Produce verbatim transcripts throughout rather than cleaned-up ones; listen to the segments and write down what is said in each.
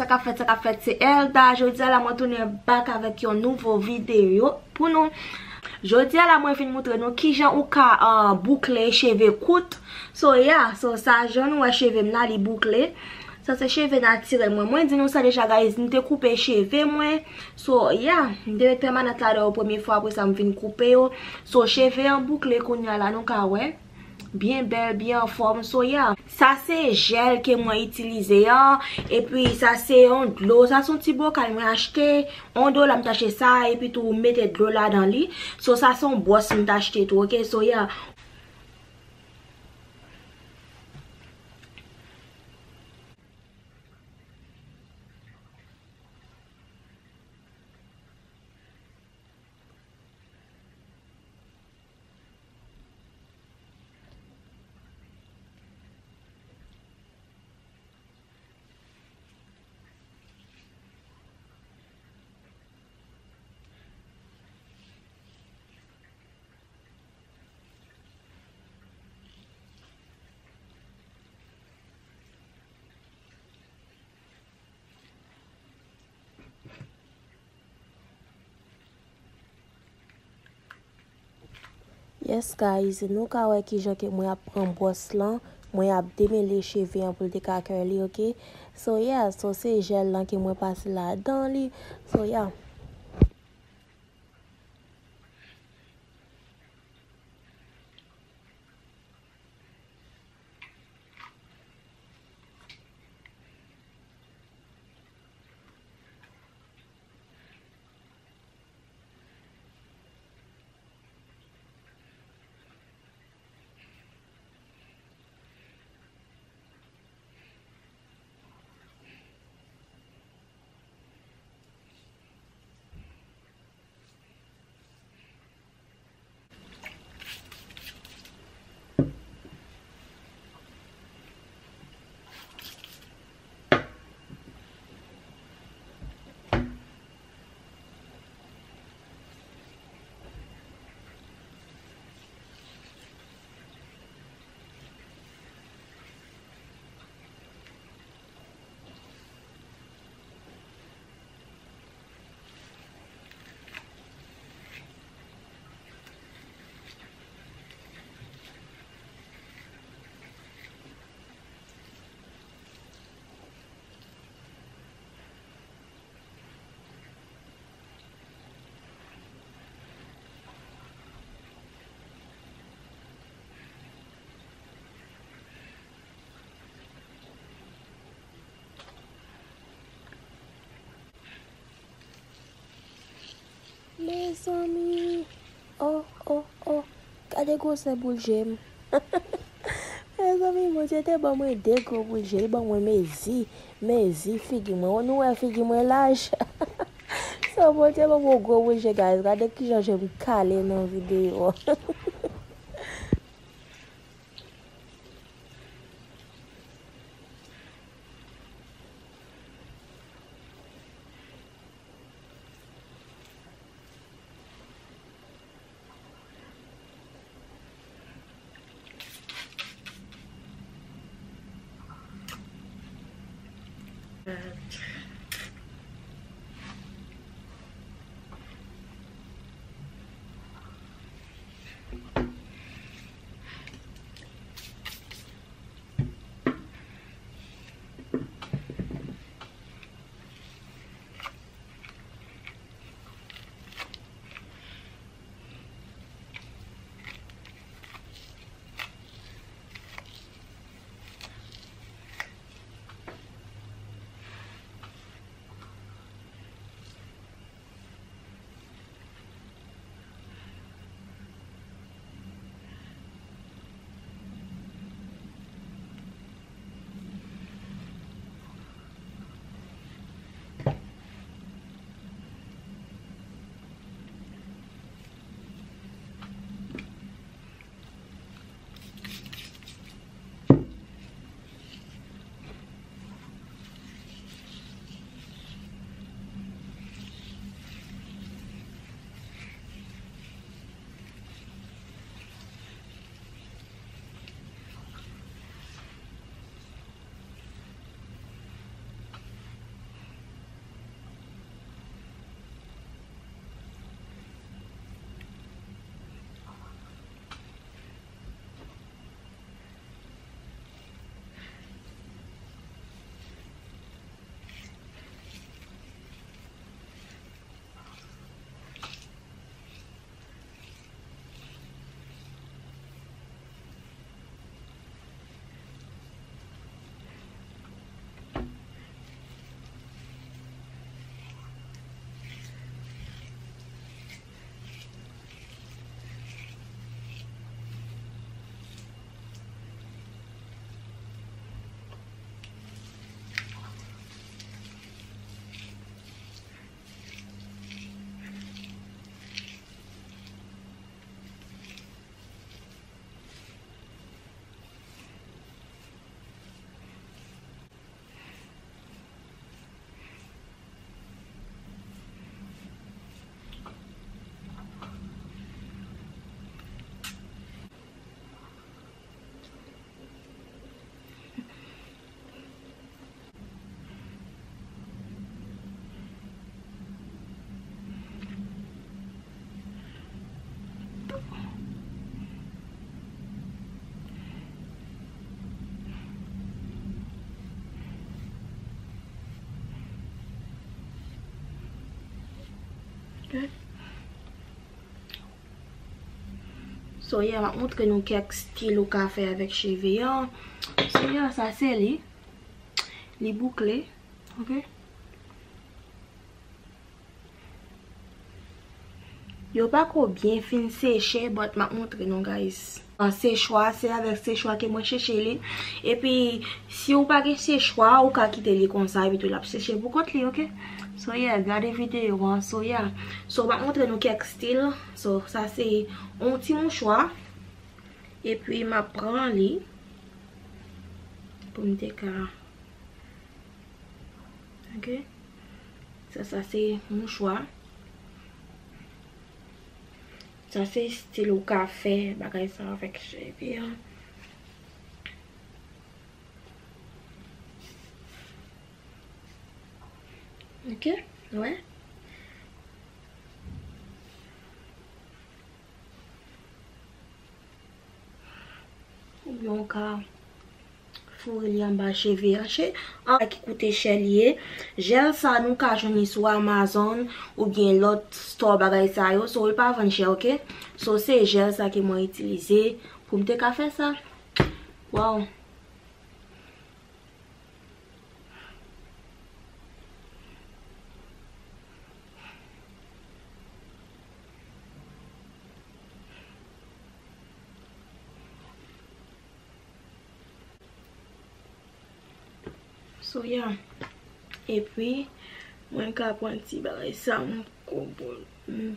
Sa k ap fèt, sa k ap fèt, se Elda. Jodi a la, mwen tounen back avèk yon nouvo videyo pou nou. Jodi a la, mwen vin moutre nou kijan ou ka, ah, boukle cheve kout. So, yeah, so sa, jan nou wè cheve m la, li boukle. Sa se cheve natirèl mwen. Mwen di nou sa deja, guys, m te koupe cheve mwen. So, yeah, m te met pèmanan ladan yo premye fwa, apre sa m vin koupe yo. So, cheve an boukle kounye a la, nou ka wè. Byen bèl, byen anfòm. So, yeah. Sa se jèl ke mwen itilize an. Epi, sa se yon dlo. Sa se yon ti bokal mwen achte. Yon dola m t achte sa. Epi tou, m mete dlo ladan li. So, sa se yon bwòs m t achte tou, oke? So, yeah. Yes, guys, nou ka wè kijan ke mwen ap pran bwòs lan, mwen ap demele cheve an pou l te ka curly, oke? So, yeah, so se jèl lan ke mwen pase ladan li. So, yeah. Mezanmi. Oh, oh, oh. Gade gwosè boul je m. Mezanmi, Bondye te ban mwen de gwo boul je. Li ban mwen mezi. Mezi figi mwen. Nou wè figi mwen laj. So, Bondye ban mwen gwo boul je, guys. Gade kijan je m kale nan videyo. So yeah, m ap montre nou kèk stil ou ka fè avèk cheve an. So yeah, sa se li. Li boukle. Ok. Yo pa ko byen fin seche, but m ap montre nou, guys. An sechwa, se avèk sechwa ke mwen seche li. Epi, si ou pa gen sechwa, ou ka kite li konsa, epi tou l ap seche pou kont li, ok? So, yeah, gade videyo an. So, yeah. So, m ap montre nou kèk stil. So, sa se yon ti mouchwa. Epi, m ap pran li pou m te ka Ok. Sa, sa se mouchwa. Sa se stil ou ka fè bagay sa avèk cheve an. Ok, wè. Oubyen ou ka foure li anba cheve an. Che, an ki koute chè li ye. Jèl sa nou ka jwenn li sou Amazon oubyen lòt store bagay sa yo. So, li pa vann chè, ok? So, se jèl sa ke mwen itilize pou m te ka fè sa. Wow. So, yeah. Epi, mwen ka pran ti bagay sa, m ko-, m,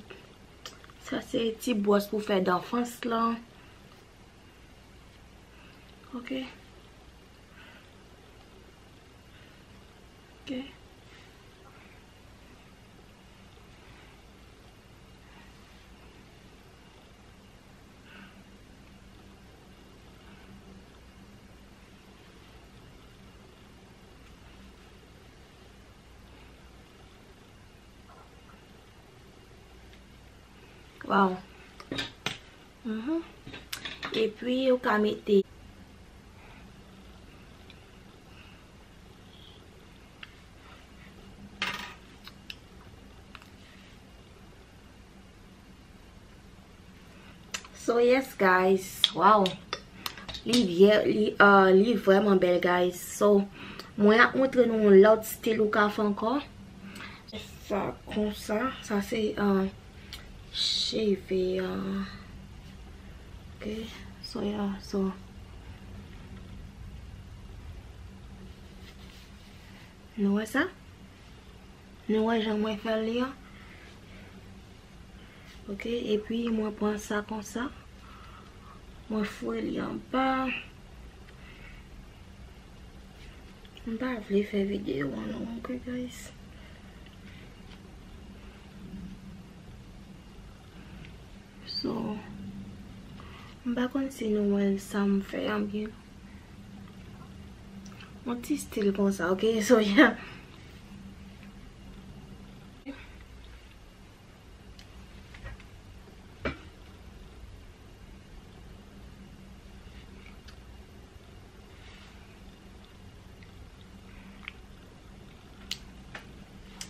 sa se ti bwòs pou fè danfans lan. Ok. Ok. Wow. Mhm. Epi, ou ka mete. So, yes, guys. Wow. Li byen, li, uh, li vrèman bèl, guys. So, mwen ap montre nou yon lòt stil ou ka fè ankò. Sa konsa, sa se, uh, cheve, uh, ok, so, yeah, so. Nou wè sa? Nou wè jan mwen fè li an? Ok, epi mwen pran sa konsa. Mwen foure li anba. M pa vle fè videyo an long, ok, guys? So, m pa konn si nou wè sa m fè an byen. Yon ti stil konsa, ok? So, yeah.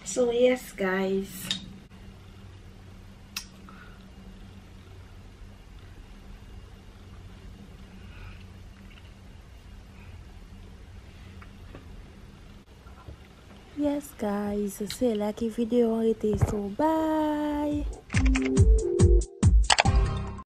So, yes, guys. Yes, guys, se la ke videyo an rete, so bye.